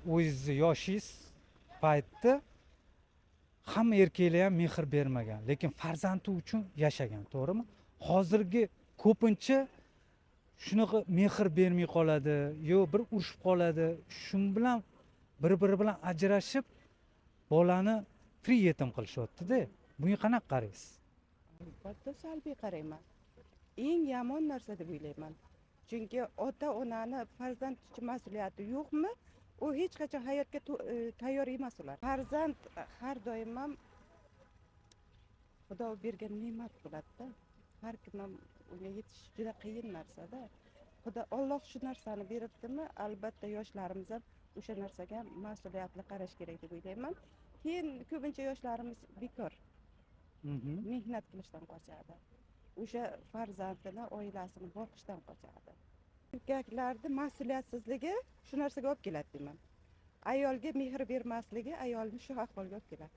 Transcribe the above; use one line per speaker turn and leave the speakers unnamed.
O'zingizni yoshingiz paytda hamma erkaklar ham mehr bermagan, lekin farzandi uchun yashagan, to'g'rimi? Hozirgi ko'pincha shunaqa mehr bermay qoladi, yo bir urushib qoladi, shu bilan bir biri bilan ajrashib, bolani tirik yetim qilishyaptida. Bunga qanaqa qaraysiz?
Albatta, salbiy qarayman. Eng yomon narsa deb o'ylayman, chunki ota onani farzand uchun mas'uliyati yo'qmi, u hech qachon hayotga tayyor emas ular. Farzand har doim ham Xudo bergan ne'mat bo'ladida, har kim ham unga yetishish juda qiyin narsada. Xudo, Olloh shu narsani beribdimi, albatta yoshlarimiz ham o'sha narsaga mas'uliyatli qarash kerak deb o'ylayman. Keyin ko'pincha yoshlarimiz bekor, mehnat qilishdan qochadi, o'sha farzandini, oilasini boqishdan qochadi. Erkaklarni mas'uliyatsizligi shu narsaga olib keladi deyman. Ayolga mehr bermasligi ayolni shu ahvolga olib keladi.